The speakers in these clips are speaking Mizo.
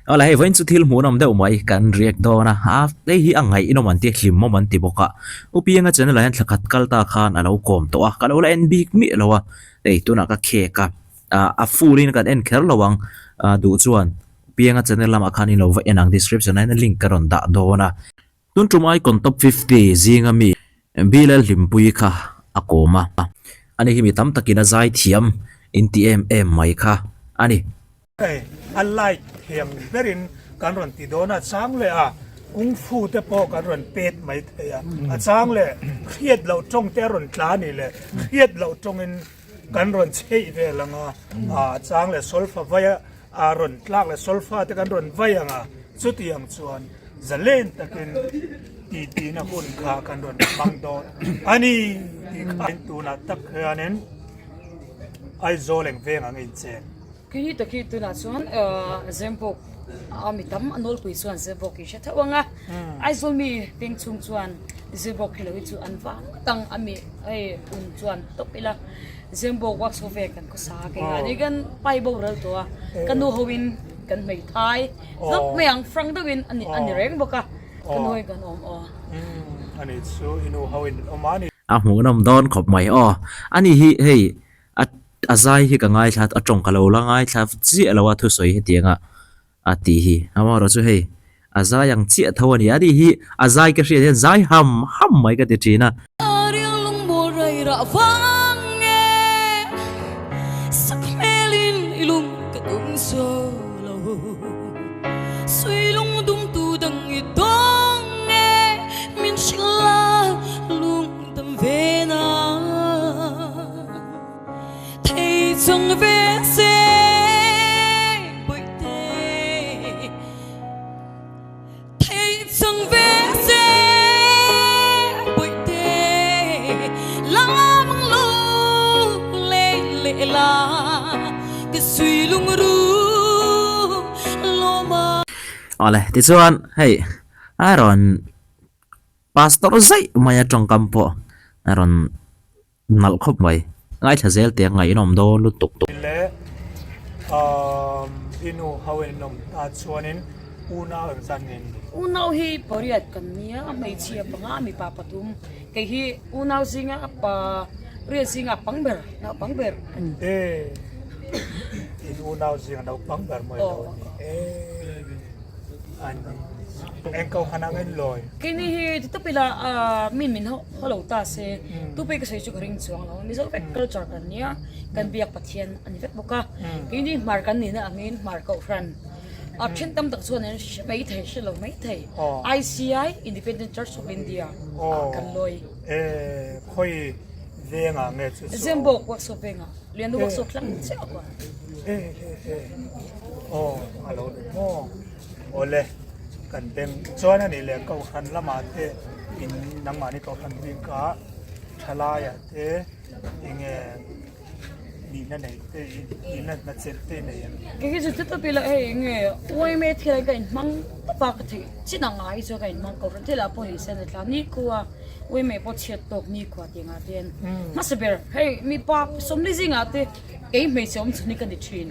Awle hei vawiin chu thil hmuhnawm deuh mai kan react dawn a, a hei hi a ngaihnawm an ti a, hlimawm an ti bawk a. U Pianga channel ah hian thla khat kal ta khan a lo kawm tawh a, ka lo la en bik miah lo a, hei tunah ka khek a, ah a full in kan en kher lo ang, ah duh chuan U Pianga channel lamah khan in lo va en ang description ah hian a link ka rawn dah dawn a. Tun tum Icon Top 50 zinga mi Bilal Hlimpuii kha a kawm a, ani hi mi tam takin a zaithiam in ti em em mai kha a ni. Hei a light thiam berin kan rawn ti dawn a, chang leh a kung fu te pawh kan rawn pet mai thei a, a chang leh hriat loh tawng te a rawn tla a nih leh hriat loh tawngin kan rawn chheih vel ang a, a chang leh solfa vai a A rawn tlak leh solfa te kan rawn vai ang a, chutiang chuan zalen takin titi-na hun kha kan rawn hmang dawn a ni tih kha tunah tak hianin Aizawl eng veng ang inchen. Khi tak hi tunah chuan Zembawk a mi tam a nawlpui chuan Zembawk hi hre theuh ang a, Aizawl mi peng chhung chuan Zembawk hi lo hi chu an vang ngawt ang a mi hei un chuan tawp ila. Zembo workshop ve kan khawsa a kei ngah ni kan pai boral tawh a ka nu ho in kan hmeithai hlawk mai ang frank deuh in ani ani reng bawk a ka nu ho in kan awm aw. Umm ani chu i nu ho in an awm a ni. A hmuhnawm dawn khawp mai aw. Ani hi hei a a zai hi ka ngaithla a tawng ka lo la ngaithla chiah lo a thusawi hetiang a. A tih hi. Amaherawh chu hei, a zai ang chiah tho a ni. A nih hi a zai ka hriat hian zai ham ham mai ka ti thin a. Awle tichuan hei a rawn pastor zaih mai a tawngkam pawh a rawn Nalh khawp mai. Ngaithla zel teh a ngaihnawm dawn lutuk. Leh umm i nu ho in awm ta chuanin unau eng zat nge ni? Unau hi pariat kan nia, a hmeichhia panga mipa pathum. Kei hi unau zinga a pa riat zinga a pang ber, naupang ber a ni. E in unau zinga naupang ber mawi lo a ni. E a ni. Eng ko khan ang in lawi? Keini hi ti tawp ila min min ho. Haw lo ta se, tupei ka sawi chu ka ring chuang lo. Mizo vek culture kan nia, kan biak Pathian a ni vek bawk a. Keini hmar kan nihna angin hmar kohhran a then tam tak chuan an hre mai thei, hre lo mai thei. ICI, Independent Church of India ah kan lawi. E, khawi vengah nge chu chu? Zembawk workshop vengah, Liandu workshop tlang chiah a kuah. E, e, e, aw, a lo ni maw? Awle, kan beng chuan a nih leh kohhran lamah te in nangmahni kohhran bik ah thalaiah te enge nihna nei te nihna hna chelh te nei ang. Kei hi chu ti tawp ila hei enge uaime thil ah ka inhmang tawp a ka theih chin ang ai chu ka inhmang kohhran thil ah pawh ni se ni tla nikhua uaime pawh chhiat tawk nikhua tih ang ah te hian hmasa ber hei mipa sawmli zingah te Kei hmeichhe awm chhun hi ka ni thin.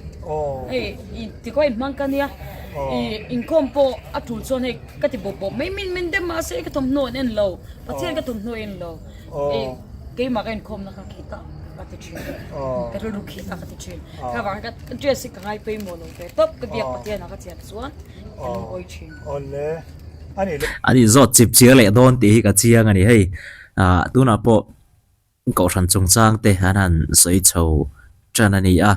Hei i tikawh in hmang ka nia. I inkhawm pawh a tul chuan hei ka ti bawp bawp mai. Min min dem mahse ka thawmhnaw an en lo. Pathian ka thawmhnaw a en lo. Hei keimah ka inkhawmna kha khi ta ka ti thin. Ka rilru khi ta ka ti thin. Kha vang ka dress hi ka ngai pawimawh lo ve tawp. Ka biak Pathian ah ka chian chuan ka lungawi thin. Ani zawt chip chiar leh dawn tih hi ka chiang a ni. Hei ah tunah pawh Kohhran chungchang te an han sawi chho tan a ni a,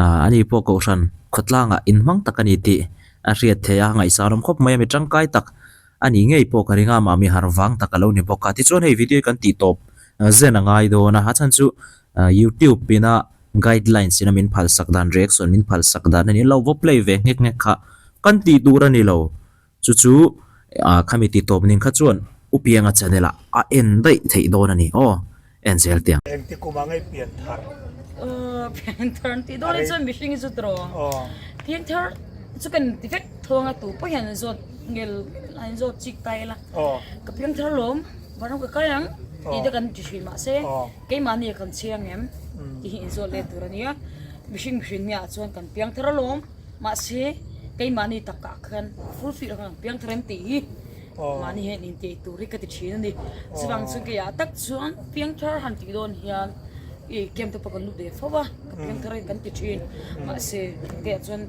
aah ani pawh kohhran khawtlangah inhmang tak a ni tih a hriat theih a, ngaihsan awm khawp mai a, mi tangkai tak a nih ngei pawh ka ring a, mah mi harh vang tak a lo ni bawk a. Tichuan hei video hi kan tih tawp zen a ngai dawn a, a chhan chu youtube ina guidelines ina min phalsak dan reaction min phalsak dan a ni, lo va play ve nghek nghek kha kan tih tur a ni lo. Chu chu ah khami ti tawp ning kha chuan U Pianga channel ah a en daih theih dawn a ni aw, en zel teh ang. Engti kum ah ngei pian thar? Aw pian thar an tih dawn hi chuan mihring hi chu tawh aw. Pian thar chu kan ti vek thawng a tu pawh hian an zawt ngel an zawt chik ta ila. Ka piang thar lawm vanram ka kai ang tih te kan ti thin mahse keimahni ah kan chhiang em tih hi inzawt let tur a nia. Mihring mihring nia ah chuan kan piang thar alawm. Mahse. Keimahni takah khan fulfill ang piangthar em tih hi mahni hian intih tur hi ka ti thin a ni. Chuvang chu keiah tak chuan piangthar han tih dawn hian i camp te pawh kan lut ve fo a, ka piangthar hi kan ti thin. Mahse keiah chuan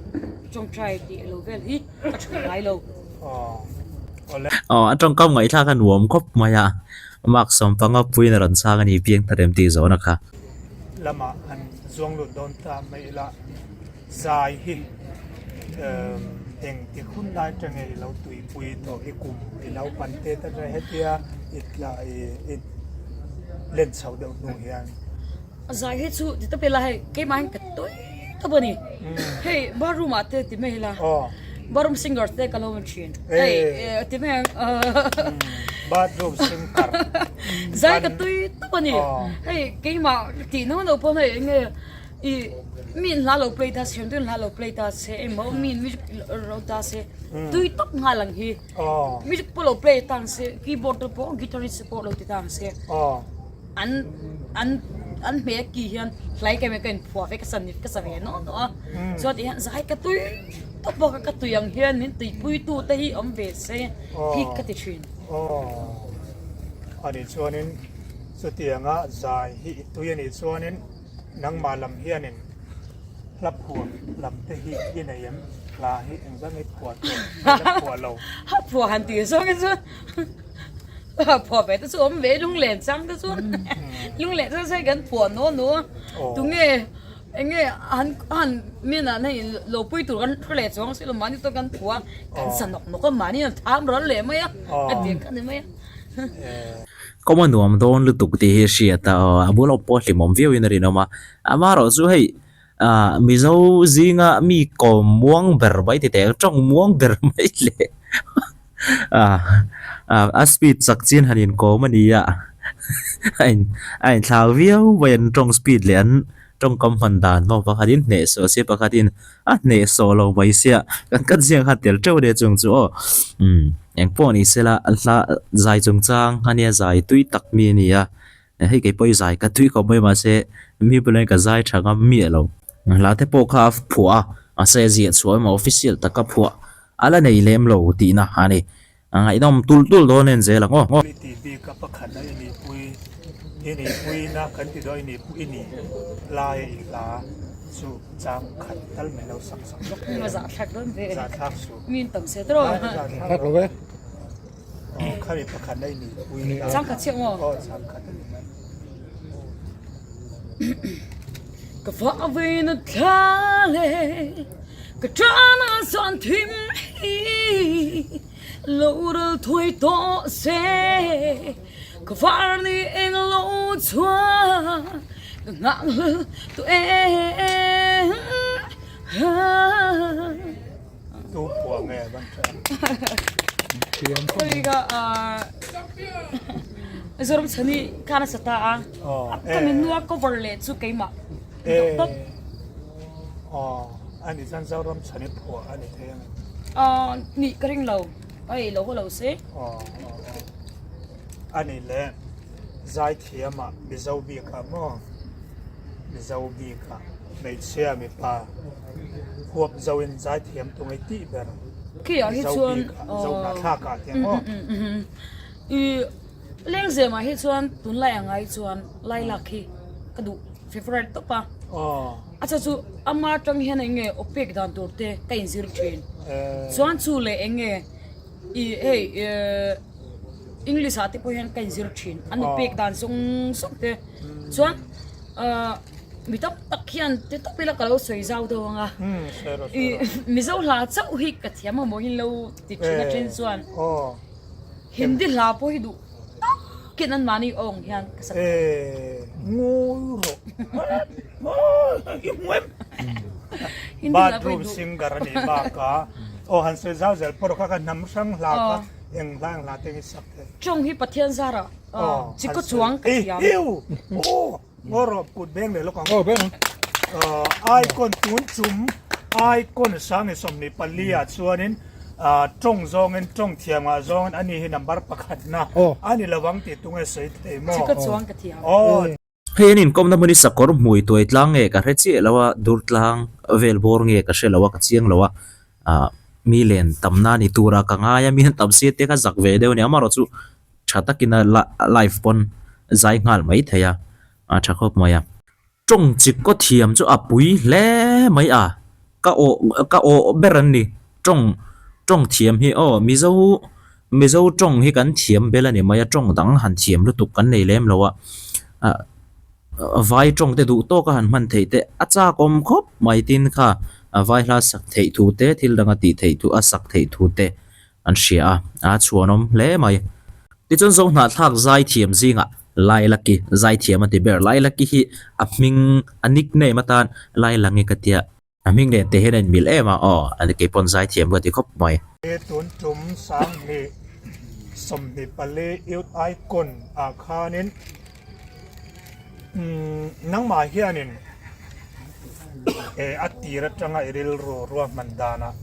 tawngtai tih lo vel hi ka tha ngai lo. Aw a tawngkam ngaihthlak a nuam khawp mai a, mark 15 puiin a rawn chhang a ni piangthar em tih zawhna kha. Lamah an zuang lut dawn ta mai ila. Zai hi eng ti hun lai ta nge i lo tuipui tawh i kum i lo pan tet a hetia i tla i len chho deuh hnu hian. Zai hi chu ti tawp ila hei keimah hian ka tui tawp a ni. Hei bathroom ah te ti mai ila bathroom singer te ka lo en thin hei ti mai ang bathroom singer zai ka tui tawp a ni. Hei keimah tih no no pawn hei eng nge I mi in hla lo play ta se, tui in hla lo play ta se, emaw mi in music ro ta se, tui tawp nghal ang hi. Music pawh lo play ta ang se, keyboard te pawh guitarist te pawh lo ti ta ang se. An an an hmeh a ki hian hlai ka ka inphuah ve ka sa ka sa ve nawh nawh a. Chuan ti hian zai ka tui tawp bawk a, ka tui ang hian min tuipui tu te hi awm ve se hi ka ti thin. Anih chuanin chutianga zai hi i tui anih chuanin. Nangmah lam hianin hla phuah lam te hi i nei em? Hla hi engzah nge phuah tawh nge la phuah lo? Hla phuah han tih zawng hi chuan hla phuah ve te chu awm ve lunglen chang te chuan lunglen chang te kan phuah nuah nuah a tunge eng nge han han min an hei lo pui tur kan hre leh chuang si lo mahni chuan kan phuah a kan sa nawk nawk a mahni an tham ral leh mai a a ti ang kha ni mai a. Kawm a nuam dawn lutuk tih hi a hriat a, a bul awm pawh a hlimawm viau in a rinawm a, amaherawh chu hei ah Mizo zinga mi kawm muang ber mai ti teh ang tawng muang ber mai leh ah a speed chak chin han inkawm a ni a, a in a inthlau viau mai an tawng speed leh an tawngkam hman dan pawh pakhatin hnehsawh se pakhatin a hnehsawh lo mai sia kan kan ziak kha tel teuh ania chung chu aw umm engpawh ni sela hla zai chungchang ania zai tui tak mi a ni a hei kei pawh hi zai ka tui khawp mai mahse mi bulah hian ka zai tha ngam miah lo hla te pawh kha a phuah a mahse a ziah chhuah emaw official taka phuah a la nei lem lo tihna a ni. A ngaihnawm tul tul dawn en zel ang aw. I tih bik a pakhat a i nihpui i nihpuina kan ti dawn i nihpui i nih lai a i hla chu chang khat tal mai lo sak sak lawk Mi zah thlak dawn ve. Zah thlak suh. Mi in tam se tawh. Zah thlak lo ve. Aw khami pakhat a i nihpui. Chang khat chiah maw? Aw chang khat a ni mai. Ka fa ve na thla le ka tana chuan thim hi lo ral thui tawh se ka var ni eng lo chuan ka nghak hlel tawh em. Tu phuah nge ban tha. Oi ka Zoram chhani khan a sa ta a. Ka mi nua cover leh chu keimah deuh tawp. Ani chuan Zoram chhani phuah a ni thei ang em? Nih ka ring lo. Ei lo haw lo se. Ani leh Zaithiamah Mizo bikah maw? Mizo bikah hmeichhia mipa huap zo in zaithiam tu ngei tih ber Mizo bikah Zo hnahthlakah te ang aw. I Lengzemah hi chuan tunlai ang ai chuan Lailak hi ka duh favourite tawp a. A chhan chu ama atang hian eng nge aw pek dan tur te ka inzir thin. Chuan chu leh eng nge i hei English ah te pawh hian ka inzir thin. An aw pek dan zawng zawng te chuan mi tam tak hian ti tawp ila ka lo sawi zau deuh ang a. I Mizo hla chauh hi ka thiam amaw in lo ti thin a then chuan. Hindi hla pawh hi duh takin an mahni awng hian ka sak thei. Bathroom singer a nih bakah aw han sawi zau zel pawh kha ka hnam hrang hla kha eng hla eng hla te hi sak thei. Tawng hi Pathian zarah chikaw chuang ka thiam. Ngaw rawh kut beng leh lawk ang. Aw beng. Icon tun chum icon sang i 24 ah chuanin tawng zawngin tawng thiam ngah zawngin ani hi number pakhat na a ni lo ang tih tunge sawi thei maw. Chika chuang ka thiam. Aw. Hei an inkawmna hmun hi sakawr hmui tuai tlang nge ka hre chiah lo a, dur tlang vel bawr nge ka hre lo a, ka chiang lo a. Mi len tamna ni tura ka ngai a, mi an tam sia te kha zak ve deuh a ni. Amaherawhchu tha takin a live pawn zai nghal mai thei a, a tha khawp mai a. Tawng chi kaw thiam chu a pui hle mai a, ka awh ka awh ber an ni. Tawng tawng thiam hi aw Mizo Mizo tawng hi kan thiam bel a ni mai a, tawng dang han thiam lutuk kan nei lem lo a, ah vai tawng te duh tawk a han hman theih te a chak awm khawp mai tin kha a vai hla sak theih thu te thil dang a tih theih thu a sak theih thu te an hria a, a chhuanawm hle mai. Tichuan Zohnahthlak zaithiam zingah Lailaki zaithiam a ti ber. Lailaki hi a hming a nickname atan Lailangi ka tia. A hming nen te hian a inmil em a, aw a keipawn zaithiam ka ti khawp mai. He tun tum 20 24 Youth Icon ah khanin nangmah hianin a tir atanga i rilru ruahman danah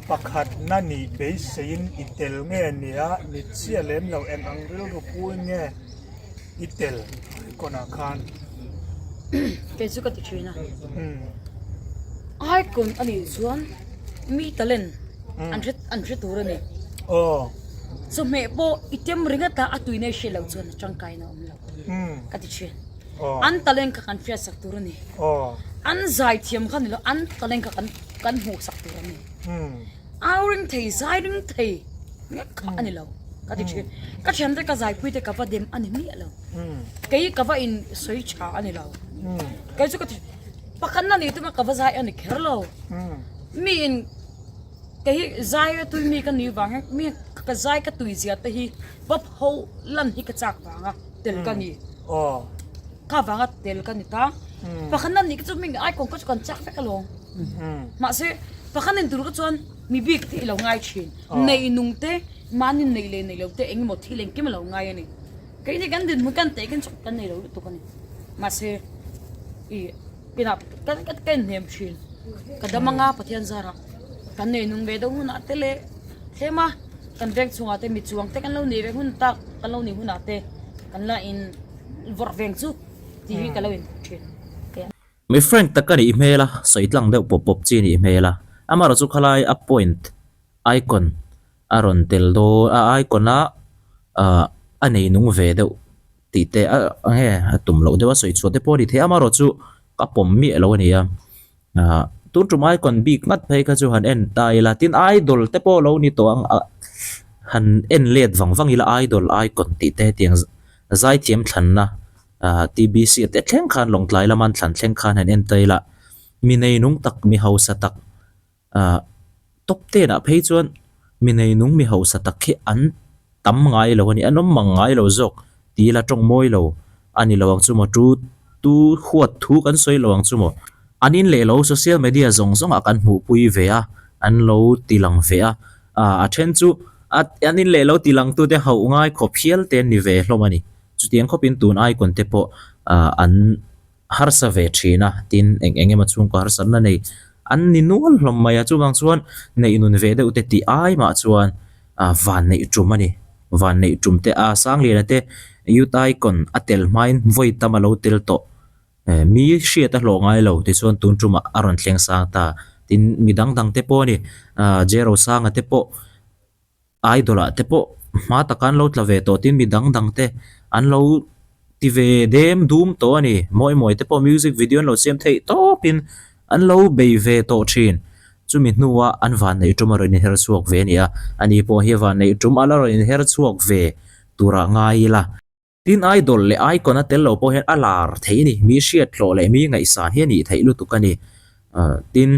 pakhatna nih beiseiin i tel nge nia ni chiah lem lo eng ang rilru puin nge i tel icon ah khan. Kei chu ka ti thin a. Icon a nih chuan mi talent an hre an hre tur a ni. Aw. Chawhmeh pawh i tem ringawt a, a tuina i hriat loh chuan a tangkaina a awm lo ka ti thin. An talent kha kan hriat sak tur a ni. An zai thiam kha ni lo, an talent kha kan kan hmuh sak tur a ni. Au ring thei, zai ring thei ngek kha a ni lo ka ti thin. Ka thiante ka zaipui te ka va dem a ni miah lo. Kei ka va in sawi tha a ni lo. Kei chu ka ti pakhatna ni tuma ka va zai a ni kher lo. Mi in kei hi zai a tui mi ka ni vang hian mi ka zai ka tui zia te hi va pho lan hi ka chak vang a tel ka ni. Kha vanga tel ka ni ta. Pakhatna ni ka chu mi icon ka chu kan chak vek alawm. Mahse pakhat in tur ka chuan mi bik te i lo ngai thin. Nei nung te mahni nei leh nei lo te engemaw thil engkim a lo ngai a ni. Keini kan dinhmun kan teh khin chu kan nei lo lutuk a ni. Mahse i pinah kan ka inhnem thin. Ka dam anga Pathian zarah kan nei nung ve deuh hunah te leh thlem a kan veng chhungah te mi chuang te kan lo nei ve hun tak kan lo nei hunah te kan la in vawrh veng chu tih hi ka lo in thin. Mi frank tak a nih hmel a, sawi tlang deuh pawp pawp chi a nih hmel a. Amaherawhchu khalai a point icon a rawn tel dawn a icon a ah a nei nung ve deuh tih te a nge a tum loh deuh a sawi chhuah te pawh a ni thei a amaherawhchu ka pawm miah lo a ni a ah tun tum icon bik ngat phei kha chu han en ta ila tin idol te pawh lo ni tawh ang ah han en let vang vang ila idol icon tih te hetiang zaithiam thlanna ah T_B_C te thleng khan lawngtlai lama an thlan thleng khan han en ta ila mi nei nung tak mi hausa tak. Ah top ten ah phei chuan mi neinung mi hausa tak hi an tam ngai lo a ni an awm mang ngai lo zawk tih ila tawng mawi lo a ni lo ang chu maw tu tu huat thu kan sawi lo ang chu maw an in leh lo social media zawng zawng ah kan hmuh pui ve a an lo ti lang ve a ah a then chu a an in leh lo ti lang tu te hauh ngai khawp hial te an ni ve hlawm a ni chutiang khawp in tun icon te pawh ah an. harsa ve thin a, tin eng eng emaw chhungkaw harsatna nei an ni nual hlawm mai a, chuvang chuan neih nun ve deuh te tih ai mah chuan ah van neih tum a ni, van neih tum te a Sangliana te Youth Icon a tel hmain vawi tam a lo tel tawh, eh mi hriat a hlawh ngai lo tichuan tun tumah a rawn thleng sang ta, tin mi dang dang te pawh a ni, ah Jerosanga te pawh. Idol ah te pawh hma taka an lo tla ve tawh tin mi dang dang te an lo ti ve dem dum tawh a ni. Mawi mawi te pawh music video an lo siam theih tawp in an lo bei ve tawh thin. Chumi hnuah an vanneih tum a rawn inher chhuak ve a ni a, ani pawh hi vanneih tum a la rawn inher chhuak ve turah ngai ila. Tin idol leh icon a tel lo pawh hian a lar theih a ni, mi hriat hlawh leh mi ngaihsan hi a nih theih lutuk a ni. Tin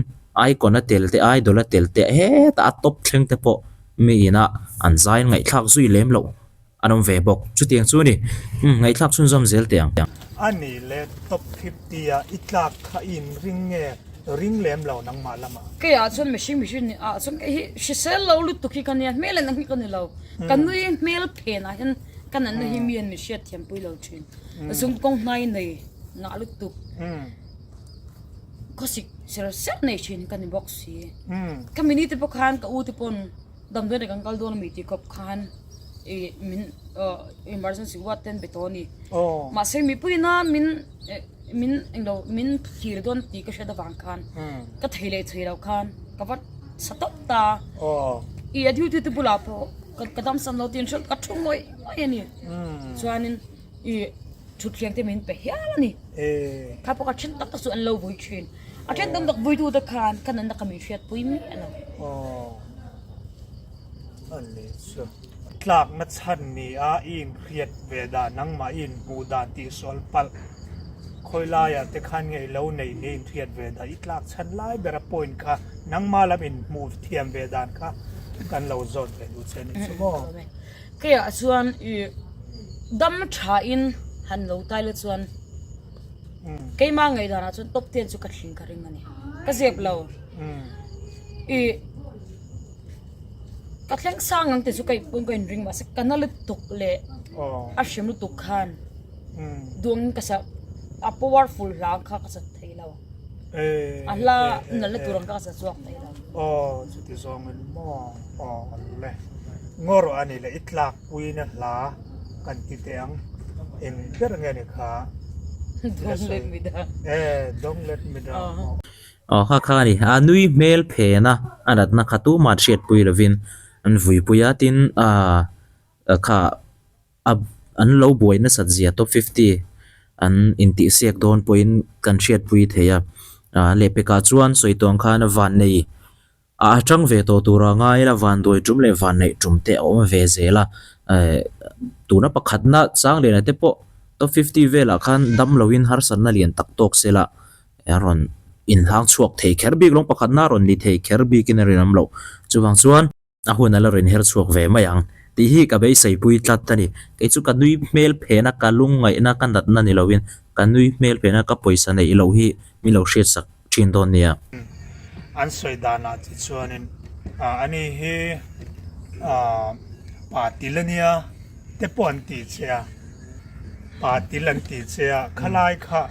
icon a tel te idol a tel te hetah a top thleng te pawh mi ina an zai an ngaihthlak zui lem loh an awm ve bawk. Chutiang chu a ni, umm ngaihthlak chhunzawm zel teh ang. A nih leh top 50 ah i tlak kha i inring nge ring lem lo nangmah lamah? Keiah chuan mihring mihring ni ah chuan kei hi hrisel lo lutuk hi ka nia, hmel en ang hi ka ni lo. Ka nui hmel phenah hian Ka natna hi mi an mi hriat thiam pui lo thin. Zung kawng hnai nei ngah lutuk. Khawsik ser ser nei thin ka ni bawk si. Ka mini te pawh khan ka u te pawn damdawi kan kal dawn a mi tih kawp khan i min emergency ward te an be tawh a ni. Mahse mipuiin a min min englo min thlir dawn tih ka hriat avang khan ka thei leh thei lo khan ka va. sa tawp ta. I a duty te bulah pawh ka dam sam lo tiin hrilh ka thu ngawih ngawih a ni. Chuanin i thutthleng te min pe hial a ni. Kha pawh ka then tak tak chu an lo vui thin. A then tam tak vuitu te khan ka nunna kha min hriatpui miah lo. Tlakna chhan ni a i inhriat ve dan nangmah i inhmuh dan tih sual palh khawi laiah te khan nge i lo nei ni inhriat ve dan i tlak chhan lai bera point kha nangmah lam inhmuh thiam ve dan kha kan lo zawt ve duh che a ni chu maw? Keiah chuan i dam tha in han lo tai la chuan keimah ngaihdanah chuan top ten chu ka thling ka ring a ni ka zep lo i. Ka thleng sang ang te chu ka in ka inring mahse ka na lutuk leh a hrim lutuk khan duangin ka sa a powerful hla ang kha ka sa thei lo a hla nalh na tur ang kha ka sa chhuak thei lo. Aw chuti zawngin maw aw le ngawr a ni le i tlak puina hla kan ti teh ang eng ber nge ni kha Don't let me down e don't let me down. Aw kha kha a ni. A nui hmel phen a, a natna kha tumah hriatpui lovin an vuipui a, tin aaa kha a an lo buai nasat zia top fifty an intihsiak dawn pawhin kan hriatpui thei a. Aaa lehpekah chuan sawi tawng khan a vannei a atang ve tawh tura ngai ila vanduai tum leh vanneih tum te a awm ve zel a. Ehh tuna pakhatna Sangliana te pawh top fifty velah khan dam loin harsatna lian tak tawk sela A rawn inhlang chhuak thei kher bik lawng pakhatna a rawn ni thei kher bikin a rinawm loh. Chuvang chuan a hun a la rawn her chhuak ve mai ang tih hi ka beiseipui tlat a ni. Kei chu ka nui hmel phena ka lungngaihna ka natna ni loin ka nui hmel phena ka pawisa neih loh hi min lo hriatsak thin dawn nia. An sawi danah te chuanin ani hi pa til a nia te pawh an tih che a, pa til an tih che a, khalai kha.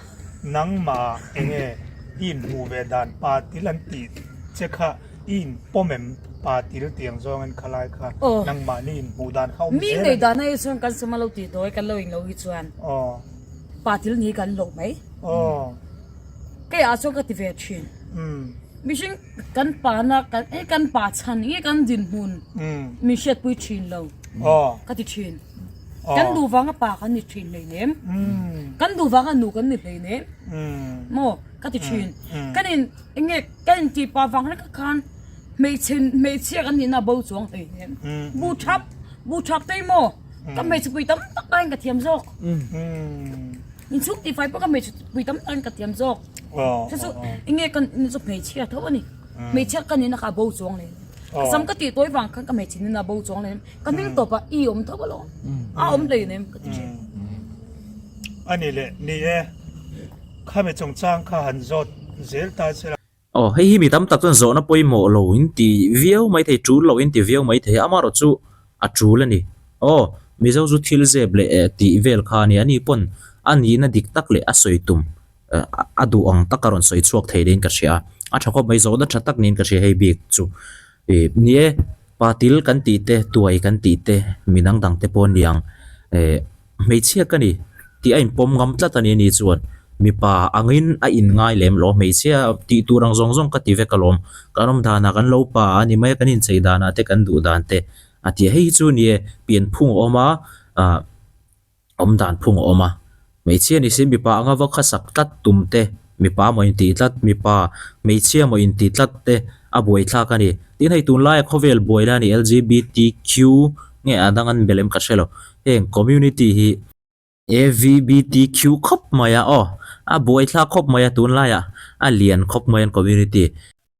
Nangmah enge i inhmuh ve dan pa til an tih che kha i inpawm em? Pa til tiang zawngin khalai kha nangmah ni inhmuh dan kha awm zel a ni. Mi ngei dan ai chuan kan sum a lo tih dawi kan lo inlo hi chuan pa til ni kan lo mai. Kei ah chuan ka ti ve thin. Mihring kan pa na kan e kan pa chhan nge kan dinhmun min hriatpui thin lo ka ti thin. Kan duh vanga pa kan ni thin hleinem, kan duh vanga nu kan ni hleinem maw ka ti thin. Kan in enge kan in tih pah vang reng khan hmeichhe hmeichhia kan nihna bo chuang hleinem. Buh thap buh thap te hi maw ka hmeichhe pui tam tak aiin ka thiam zawk. Inchhung tihfai pawh ka hmeichhe pui tam tak aiin ka thiam zawk. Chu chu enge kan chu hmeichhia tho a ni. Hmeichhia ka nihna kha a bo chuang hleinem. Ka sam ka tih tawi vang khan ka hmeichhe nihna a bo chuang hleinem. Ka hming tawp ah i awm tho alawm. A awm hlei nem ka ti thin. A ni leh, ni e. Khami chungchang kha han zawt zel ta che la. Aw, hei hi mi tam tak chuan zawhna pawimawh lo in ti viau mai thei, tul lo in ti viau mai thei, amaherawh chu a tul a ni. Aw, Mizo chu thil zep leh tih vel kha a ni, ani pawn a nihna dik tak leh a sawi tum a duh ang tak a rawn sawi chhuak thei niin ka hria a, a tha khawp mai, zawhna tha tak niin ka hria hei bik chu. Ih, ni e. Patil kan tih te, tuai kan tih te, mi dang dang te pawh an ni ang. Eh, hmeichhia ka ni tih a inpawm ngam tlat a ni ani chuan mipa angin a inngai lem lo. Hmeichhia tih tur ang zawng zawng ka ti vek alawm. Kan awm danah kan lo pa a ni mai a, kan inchei danah te kan duh dan te a ti a. Hei hi chu ni e, pianphung a awm a, ah. Awm dan phung a awm a, hmeichhia ni si mipa anga va khasak tlat tum te, mipa maw intih tlat, mipa hmeichhia maw intih tlat te a buaithlak a ni. Tin hei tunlaia khawvel buaina a ni LGBTQ nge a dang an bel em ka hre lo, heng community hi AVBTQ khawp mai a aw, a buaithlak khawp mai a tunlaiah a lian khawp mai an community.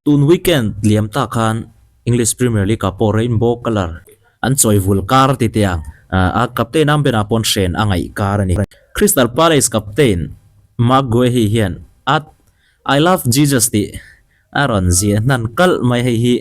Tun weekend liam tak khan English Premier League ah pawh rainbow colour an chawi vul kar ti teh ang a captain Ambena pawn hren a ngaih kar a ni. Crystal Palace captain Marc Guehi hian a I love Jesus tih a rawn ziah hnan kalh mai hei hi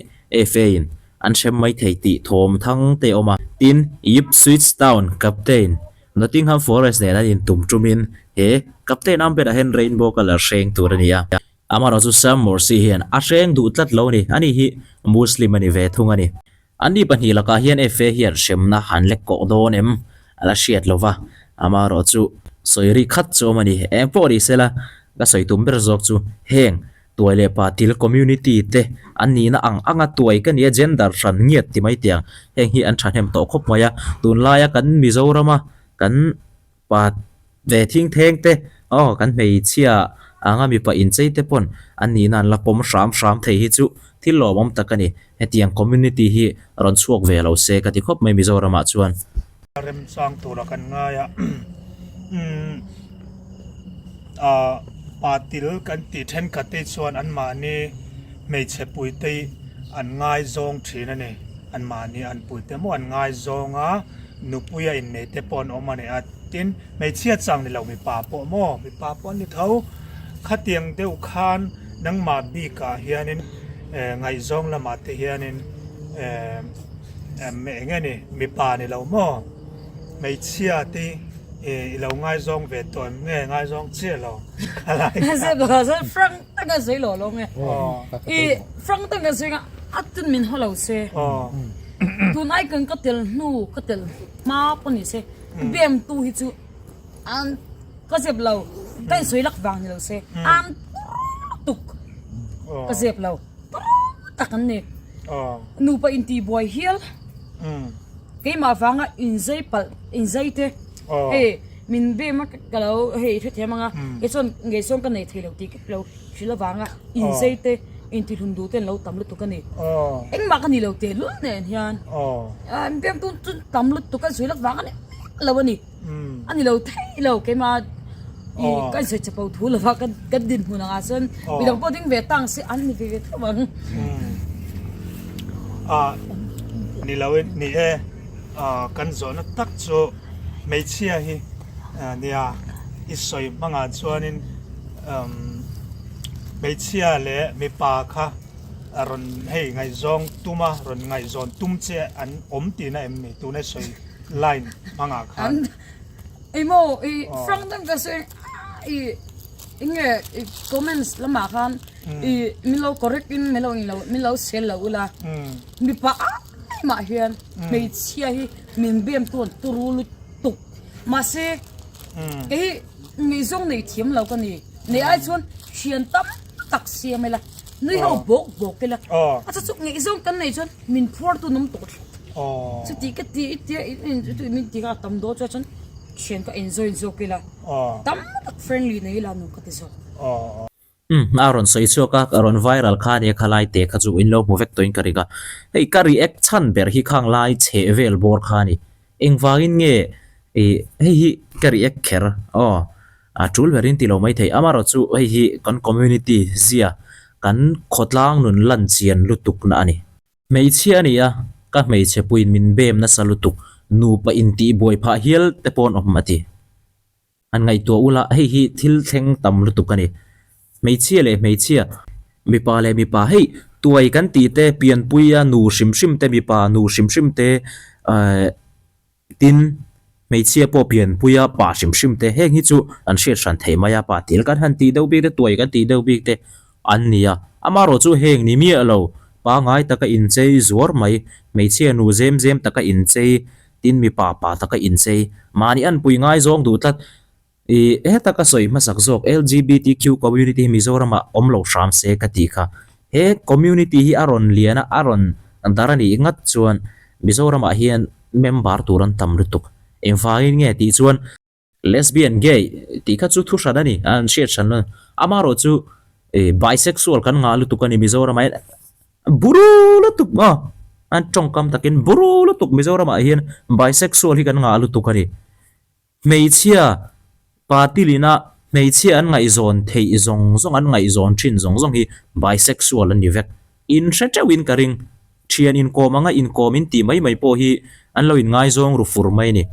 FA in an hrem mai thei tih thawm thang te a awm a. Tin, Ipswich Town captain Nottingham Forest nen an intum tumin he captain Ambena hian rainbow colour hreng tur a ni a. Amaherawh chu Sam Morsi hian a hreng duh tlat lo a ni. Ani hi Muslim a ni ve thung a ni. Anni pahnih lakah hian FA hian hremna han lek kawh dawn em a la hriat lo va. Amaherawh chu sawi ri khat chu awm a ni. Eng pawh ni sela ka sawi tum ber zawk chu heng. Tuai leh patil community te an nihna ang anga tuai ka nia gender hran ngiat ti mai tiang heng hi an thahnem tawh khawp mai a tunlaia kan Mizorama kan pa ve thing theng te aw kan hmeichhia anga mipa inchei te pawn an nihna an la pawm hram hram thei hi chu thil lawmawm tak a ni hetiang community hi rawn chhuak ve lo se ka ti khawp mai Mizoramah chuan. Remchang tura kan ngai a umm ah patil kan tih thenkhat te chuan anmahni hmeichhe puite an ngaizawng thin a ni anmahni an puite maw an ngaizawng a nupui a innei te pawh an awm a ni a tin hmeichhia chang ni lo mipa pawh maw mipa pawh an ni tho khatiang deuh khan nangmah bikah hianin eh ngaihzawng lamah te hianin eh. Eng nge ni mipa ni lo maw hmeichhia te i lo ngaizawng ve tawh em nge ngaizawng chiah lo khalai kha. Zep lo kha frank taka sawi lo lo nge i frank taka sawi nga a tun min haw lo se tun ai kan ka tel hnu ka tel hma pawh ni se bem tu hi chu an ka zep lo ka insawi lak vang ni lo se an tuk ka zep lo. tak an ni. Nupa intihbuai hial keimah vanga inzei palh inzei te hei min bem a ka lo hei hrethiam anga kei chuan ngei sawn ka nei thei lo tih ka lo hrilh avanga inzei te intihlum duh te an lo tam lutuk a ni. Engmah ka ni lo tehlul nen hian min bem tu chu tam lutuk a zui lak vang a ni lo a ni. A ni lo thei lo keimah i ka insawi chapo thu lova ka ka dinhmun angah chuan midang pawh ding ve tang se an ni ve ve tho ang. Ah ni lo in ni e ah kan zawhna tak chu hmeichhia hi nia i sawi hmangah chuanin umm hmeichhia leh mipa kha a rawn hei ngaihzawng tuma rawn ngaihzawn tum che an awm tihna em ni tuna i sawi line hmangah khan. An emaw i frank deuh ka sawi i enge i comments lamah khan i min lo correct in min lo englo min lo sel lo ula mipa ai mah hian hmeichhia hi min bem tu an turu lutuk mahse kei hi ngaihzawng nei thiam lo ka ni nei ai chuan thian tam tak siam ila nui ho bawk bawk ila a chu chu ngaihzawng kan nei chuan min phuar tu an awm tawh tlat. Chuti ka ti i tia in min ti kha a tam dawn chuan chuan thian ka enjoy zawk ila tam tak friendly nei ila nuam ka ti zawk. Umm a rawn sawi chhuak a, a rawn viral kha ania khalai te kha chu in lo hmu vek tawhin ka ring a. Hei ka react chhan ber hi khang lai chheh vel bawr kha a ni. Engvangin nge ih hei hi ka react kher aw a tul berin ti lo mai thei. Amaherawh chu hei hi kan community zia kan khawtlang nun lan chian lutuk na a ni. Hmeichhia a ni a, ka hmeichhe puiin min bem nasa lutuk, nupa intihbuai phah hial te paw'n awm a ti. An ngaihtuah ula, hei hi thil thleng tam lutuk a ni. Hmeichhia leh hmeichhia, mipa leh mipa, hei tuai kan tih te, pianpuia nu hrim hrim te, mipa nu hrim hrim te, eh, Tin, hmeichhia pawh pianpuia pa hrim hrim te heng hi chu an hriat hran thei mai a, pa til kan han tih deuh bik te, tuai kan tih deuh bik te an ni a. Amaherawh chu heng ni miah lo, pangai taka inchei zuar mai, hmeichhia nu zem zem taka inchei, tin mipa pa taka inchei, mahni anpui ngaizawng duh tlat. I heta ka sawi hmasak zawk LGBTQ community hi Mizoramah awm lo hram se ka tih kha. He community hi a rawn lian a, a rawn dar a nih ngat chuan Mizoramah hian member tur an tam lutuk. Engvangin nge tih chuan lesbian, gay tih kha chu thu hran a ni, an hriat hran lo. Amaherawh chu bisexual kan ngah lutuk a ni Mizoramah hian. Buru lutuk maw? An tawngkam takin buru lutuk Mizoramah hian bisexual hi kan ngah lutuk a ni. Hmeichhia, Patilina hmeichhia an ngaihzawn theih zawng zawng, an ngaihzawn thin zawng zawng hi bisexual an ni vek. In hre teuhin ka ring. Thian inkawm anga inkawm in tih mai mai pawh hi an lo inngaizawng ru fur mai a ni.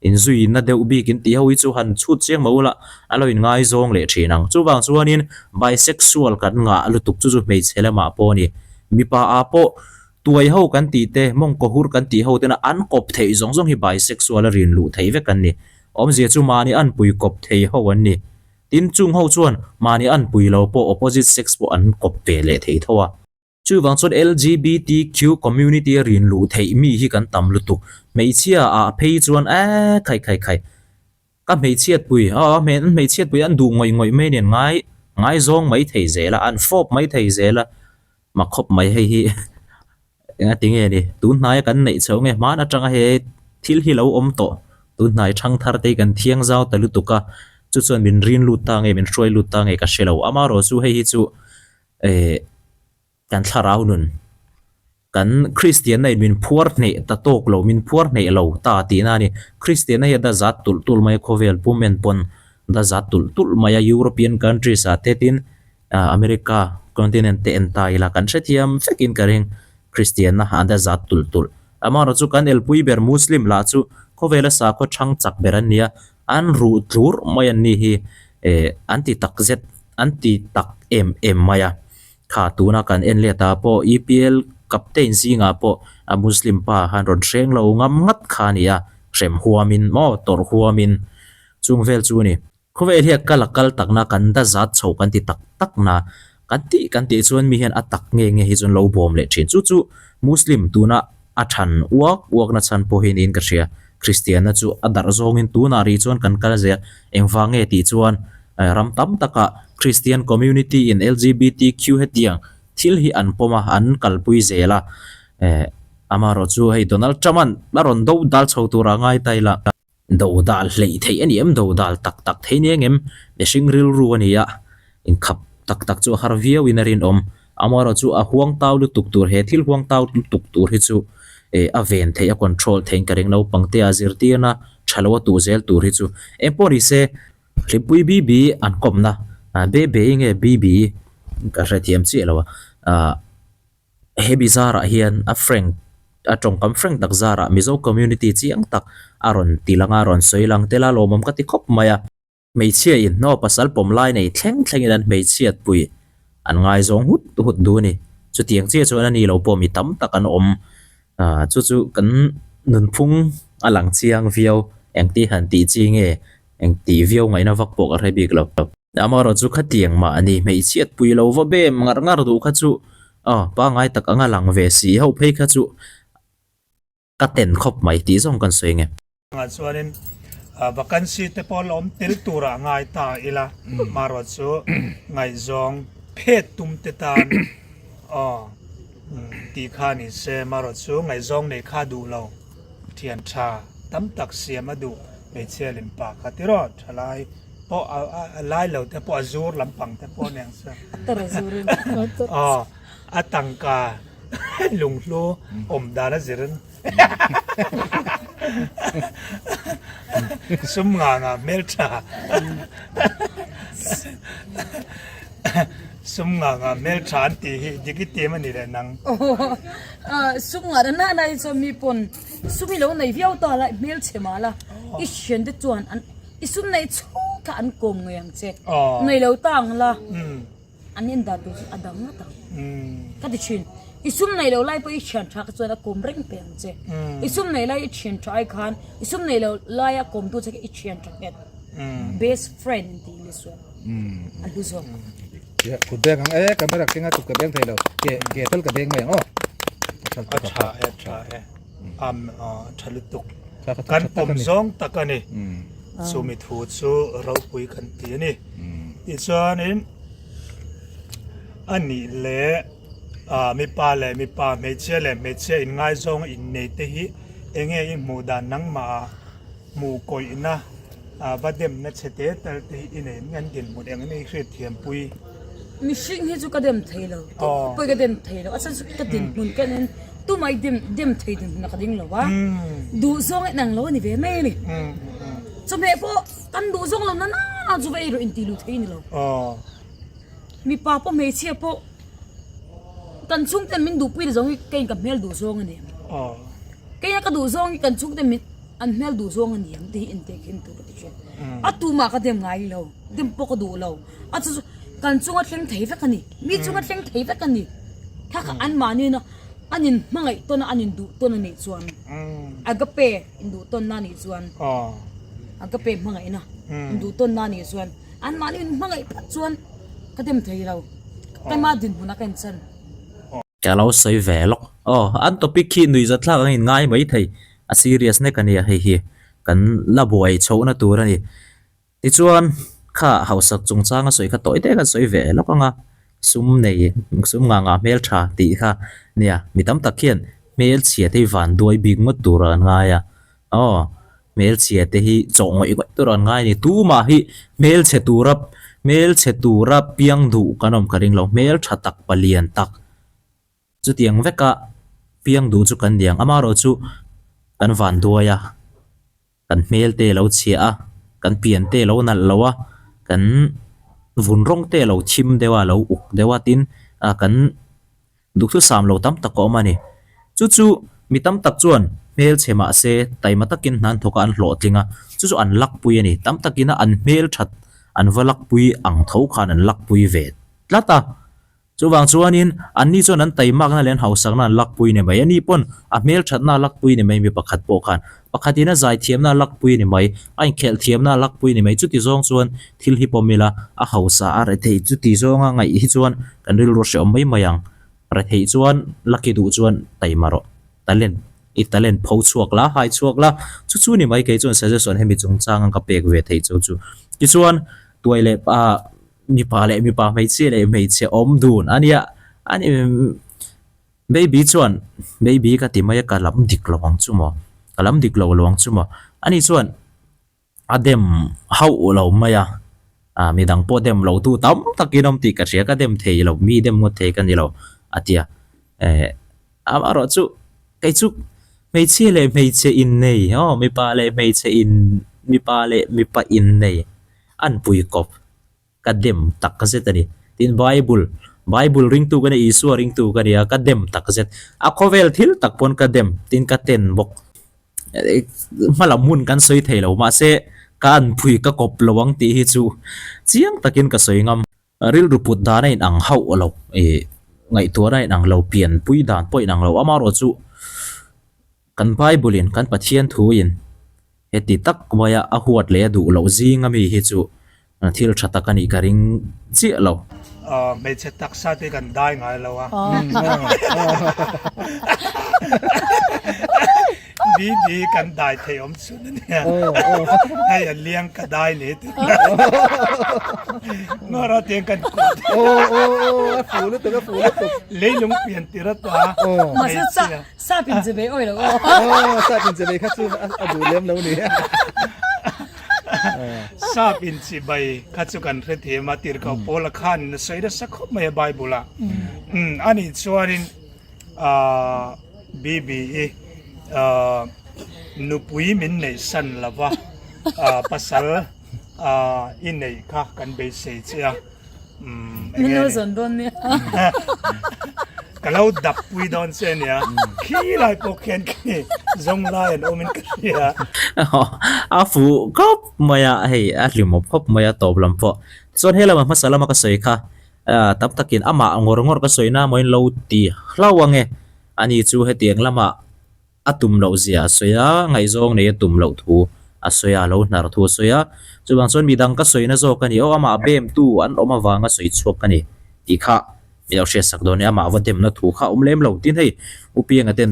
Inzuina deuh bik in tih ho hi chu han chhut chiang mah ula an lo inngaizawng leh thin ang. Chuvang chuanin bisexual kan ngah lutuk chu chu hmeichhe lamah pawh a ni. Mipa ah pawh Tuai ho kan tih te, mawngkaw hur kan tih ho tena an kawp theih zawng zawng hi bisexual a rin luh theih vek an ni. Awmzia chu mahni anpui kawp thei ho an ni. Tin, chung ho chuan mahni anpui lo pawh opposite sex pawh an kawp ve leh thei tho a. Chuvang chuan LGBTQ community a rin luh theih mi hi kan tam lutuk. Hmeichhia ah phei chuan eeh khai khai khai. Ka hmeichhiatpui, aw an hmeichhiatpui an duh ngawih ngawih mai nen ngai ngaizawng mai thei zel a, an fawp mai thei zel a, mak khawp mai hei hi engati nge ni tun hnaia kan neih chho nge hman atanga he thil hi lo awm tawh tun hnai thang thar te hi kan thiang zau ta lutuk a, chu chuan min rin lut ta nge min hruai lut ta nge ka hre lo amaherawhchu chu hei hi chu eh. Kan thlarau nun, kan Kristianna in min phuar hneh ta tawk lo, min phuar hneh lo ta tihna a ni. Kristianna hi a da zat tulh tulh mai a, khawvel pum en pawn da zat tulh tulh mai a, European countries ah te tin America continent te en ta ila kan hrethiam vekin ka ring Kristianna a da zat tulh tulh. Amaherawhchu chu kan elpui ber Muslim lah chu khawvela sakhaw chhang chak ber an ni a, an ruh tlur mai an ni hi eh an ti tak zet an ti tak em em mai a. Kha tuna kan en let ah pawh EPL captain zingah pawh a Muslim pa khan rawn hreng lo ngam ngat kha a ni a, hrem huamin maw tawrh huamin chung vel chu a ni. Khawvel hi a kal a kal takna kan da zat chho kan ti tak tak na kan tih kan tih chuan mi hian a tak nge nge hi chuan lo bawm leh thin. Chu chu Muslim tuna a than uak uak na chhan pawh hi niin ka hria. Kristianna chu a darh zawngin tunah rih chuan kan kal zel. Engvang nge tih chuan ram tam takah Christian community in LGBTQ hetiang thil hi an pawm a, an kalpui zel a. Amaherawh chu hei Donald Trump-a'n a rawn do dal chho turah ngai ta ila. Do dal hleih theih a ni em? Do dal tak tak thei nia ngem? Mihring rilru a ni a, inkhap tak tak chu a har viau in a rinawm. Amaherawh chu a huang tau lutuk tur, he thil huang tau lutuk tur hi chu eh a ven theih, a control theih in ka ring. Naupang te a zirtirna tha lo a tuh zel tur hi chu eng pawh ni se, Hlimpui BB an kawmna, Bebe i nge BB ka hrethiam chiah lo a, ah. He mi zarah hian a frank a tawngkam frank tak zarah Mizo community chiang tak a rawn ti lang a, a rawn sawi lang tel a, lawmawm ka ti khawp mai a. Hmeichhia in hnaw pasal pawm lai nei thleng thlengin an hmeichhiat pui an ngaizawng hut hut duh a ni. Chutiang chiah chuan a ni lo pawh mi tam tak an awm. Ah chu chu kan nunphung a lang chiang viau engti han tih chi nge engti viau ngaihna vak pawh ka hre bik lo. Amaherawh chu khatiang mah a ni, hmeichhiat pui lo va bem ngar ngar duh kha chu aw pangngai tak anga lang ve si ho phei kha chu ka ten khawp mai tih zawng kan sawi nge. Engah chuanin vacancy te pawh la awm tel turah ngai ta ila, amaherawh chu ngaihzawng phet tum te tan aw tih kha ni se, amaherawh chu ngaihzawng nei kha duh lo thian tha tam tak siam a duh hmeichhia lem pa kha tiraw thalai. Pawh a lai lo te pawh a zur lampang te pawh aniang chuan aw a tangka lunghlu awm dan a zir in sum nga nga hmeltha sum nga nga hmeltha an tih hi dik i tim a ni leh nang. Sum nga na na hi chuan mi pawn sum hi lo nei viau ta la hmelchhe mah la i thian te chuan an I sum neih chhung kha an kawm ngei ang che. Nei lo ta ang la, an en dan tur chu a dang ngawt ang. Ka ti thin. I sum neih loh lai pawh i thian tha kha chuan a kawm reng pe ang che. I sum neih lai i thian tha ai khan i sum neih loh laia kawmtu che kha i thian tha nghet. Best friend an tih English chuan a hlu zawk. Kut beng ang e, camera kenga kut ka beng thei lo. Ke ke tal ka beng mai ang aw. A tha e, tha e. Am tha lutuk. Kan pawm zawng tak a ni. Chumi thu chu ropui kan ti a ni. Tichuanin a nih leh mipa leh mipa, hmeichhia leh hmeichhia inngaizawng innei te hi enge i hmuh dan nangmah hmuh kawihna va demna chhe te tal te hi i nei an dinhmun eng emaw i hriatthiam pui. Mihring hi chu ka dem thei lo, pawh ka dem thei lo, a chhan chu ka dinhmun ka en tumah i dem dem thei dinhmun ah ka ding lo a, duh zawng en ang lo a ni ve mai a ni. Chawhmeh pawh kan duh zawng lo na na chu va ei rawh intih luh thei a ni lo. Mipa pawh hmeichhia pawh kan chhungten min duhpui na zawng hi keiin ka hmel duh zawng a ni ang. Keia ka duh zawng hi kan chhungten min an hmel duh zawng a ni ang tih hi intehkhin tur ka ti thin. A tumah ka dem ngai lo, dem pawh ka duh lo. A chu chu kan chunga thleng thei vek a ni, mi chunga thleng thei vek a ni. Kha kha anmahni na an in hmangaih tawn a, an in duh tawn a nih chuan agape in duh tawnna a nih chuan agape hmangaihna in duh tawnna a nih chuan anmahni in hmangaih phawt chuan ka dem thei lo. Keimah dinhmunah ka inchan. Ka lo sawi ve lawk. Aw, an topic khi nuihzatthlak ang in ngai mai thei. A serious nek a nia hei hi. Kan la buai chhohna tur a ni. Tichuan, Kha hausak chungchang a sawi kha tawi te kan sawi ve lawk ang a, sum nei sum ngah ngah hmel tha tih kha nia mi tam tak hian hmelchhia te hi van duai bik ngawt tur an ngai a, aw hmelchhia te hi chawh ngawih ngawih tur an ngai a ni tumah hi hmelchhe tura hmelchhe tura piang duh kan awm ka ring lo hmeltha tak palian tak. Chutiang veka piang duh chu kan ni ang. Amaherawh chu kan van duai a, kan hmel te lo chhia a, kan pian te lo nalh lo a, kan vun rawng te lo thim deuh a, lo uk deuh a tin kan duhthusam lo tam tak a awm a ni. Chu chu mi tam tak chuan hmel chhe mah se taima takin hna an thawk a, an hlawhtling a, chu chu an lakpui a ni. Tam takin a an hmel that an va lakpui ang tho khan an lakpui ve tlat a. Chuvang chuanin, anni chuan an taimakna leh an hausakna an lakpui ni mai. Ani pawn a hmelthatna a lakpui ni mai mi pakhat pawh khan. Pakhatin a zaithiamna a lakpui ni mai, a inkhelh thiamna a lakpui ni mai. Chuti zawng chuan thil hi pawm ila, a hausa a rethei chuti zawnga ngaih hi chuan kan rilru a hreawm mai mai ang. Retheih chuan laki duh chuan taima rawh. Talent, i talent pho chhuak la, hai chhuak la. Chu chu ni mai kei chuan suggestion hemi chungchanga ka pek ve theih chu chu. Tichuan, tuai leh pa. Mipa leh mipa, hmeichhia leh hmeichhe awm dun a nia. A ni Baby chuan Baby ka ti mai a, ka lam dik lo ang chu maw? Ka lam dik lo lo ang chu maw? Ani chuan a dem hauh lo mai a, ah midang pawh dem lo tu tam takin awm tih ka hria, ka dem thei lo, mi dem ngawt thei ka ni lo a ti a. Eh amaherawh chu kei chu hmeichhia leh hmeichhe innei aw mipa leh hmeichhe in mipa leh mipa innei an pui kawp. Ka dem tak zet a ni. Tin, Bible, Bible ringtu ka nia, Isua ringtu ka nia, ka dem tak zet. A khawvel thil tak pawn ka dem, tin ka ten bawk. Hmalam hun kan sawi thei lo, mahse ka an phui ka kawp lo ang tih hi chu chiang takin ka sawi ngam. Rilru put dan a inang hauh lo, ih ngaihtuahna a inang lo, pianpui dan pawh a inang lo. Amaherawhchu chu kan Bible in, kan Pathian thuin Heti tak maia a huat leh a duh loh zing ami hi chu thil tha tak a nih ka ring chiah lo. Hmeichhe taksa te kan dai ngai lo a. BB kan dai thei awm chhun a nia. Hei a liang ka dai ni ti. Ngawra tiang kan kuat. A fu lutuk a fu lutuk. Leilung pian tir ata. Mahse Sap in che ve awi lo aw. Aw, sap in che ve kha chu a duh lem lo ni. Sap in chi bai kha chu kan hre thiam a, tirhkoh Paula khan a sawi nasa khawp mai a Bible ah. Ani chuanin BBE nupui min neih san lova pasal i neih kha kan beisei che a. Min lo zawn dawn nia. Ka lo dap pui dawn che nia. Khi lai pawh khian khi zawng lai an awm in ka hria. A fuh khawp mai a, hei a hlimawm khawp mai a tawp lam pawh. Chuan he lama hmasa lama ka sawi kha tam takin amah ngawr ngawr ka sawi na maw in lo ti hlau ange. Ani chu hetiang lamah a tum loh zia a sawi a, ngaihzawng nei a tum loh thu a sawi a, a lo hnar thu a sawi a. Chuvang chuan midang ka sawina zawk a ni, aw amah bemtu an awm avanga sawi chhuak ka ni tih kha mi lo hriatsak dawn a ni, amah va demna thu kha a awm lem lo. Tin hei U Pianga ten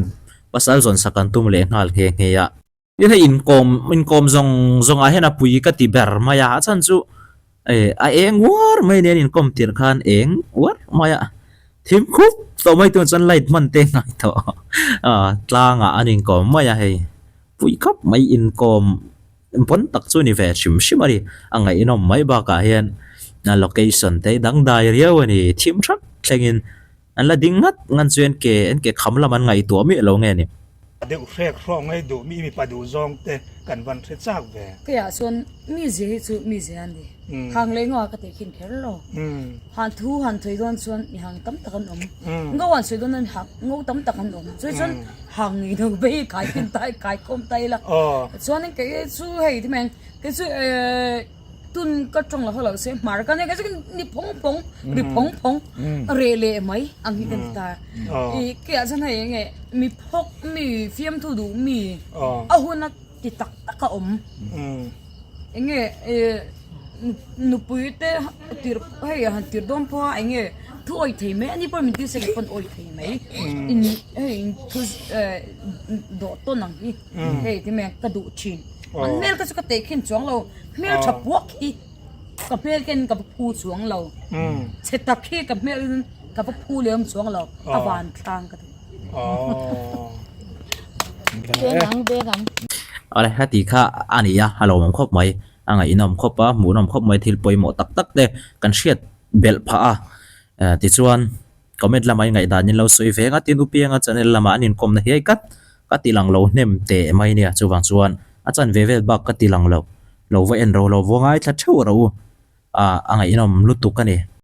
pasal zawn sak an tum leh nghal nghe nghe a. Tin hei inkawm inkawm zawng zawngah hian a pui ka ti ber mai a, a chhan chu Eh, a eng uar mai nen inkawm tirh khan eng uar mai a, thim khup tawh mai tun chuan light hman te ngai tawh a, tlangah an inkawm mai a hei, pui khawp mai inkawm pawn tak chu ni ve hrim hrim a ni, a ngaihnawm mai bakah hian a location te hi dangdai riau a ni, thim hrang thlengin An la ding ngat ngan chu an ke an ke kham lam an ngaihtuah miah lo nge ni. Deuh hrek hrawk ngei duh mi mipa duh zawng te kan van hre chak ve. Keiah chuan mi zia hi chu mi zia a ni. Hang leh ngaw ah ka teh khin kher lo. Han thu han thawi dawn chuan mi hang tam tak an awm. Ngo han sawi dawn hian hang ngo tam tak an awm. Chuai chuan hang ngei lo bei kai khin tai kai khawm ta ila. Chuanin kei chu hei ti mai ang kei chu ehh. Tun ka tawng lo ho se hmar ka nei ka chu ni phawng phawng ri phawng phawng reh leh mai ang hi kan ti ta i ke ah chuan hei enge mi phawk mi fiamthu duh mi a hun a ti tak tak a awm enge nupui te tir hei han tir dawn pawh a enge thu awih thei mai ani pawh min ti se pawn awih thei mai in hei in thu dawh tawn ang hi hei ti mai ka duh thin an hmel ka chu ka teh khin chuang lo. Hmel tha puak hi. Ka hmel ken ka va phu chuang lo. Chhe tak hi ka hmel in ka va phu lem chuang lo. A van thlang ka ti. Beng ang, beng ang. Awle, heti kha a ni a, a lawmawm khawp mai. A ngaihnawm khawp a, hmuhnawm khawp mai thil pawimawh tak tak te kan hriat belh phah a. Tichuan, comment lamah i ngaihdan in lo sawi ve nga tin Upianga channel lamah an inkawmna hiai kat ka ti lang lo hnem teh mai nia. Chuvang chuan a chanve vel bak ka ti lang lo. Lo va en ro lo, va ngaithla theuh ro u. A ngaihnawm lutuk a ni.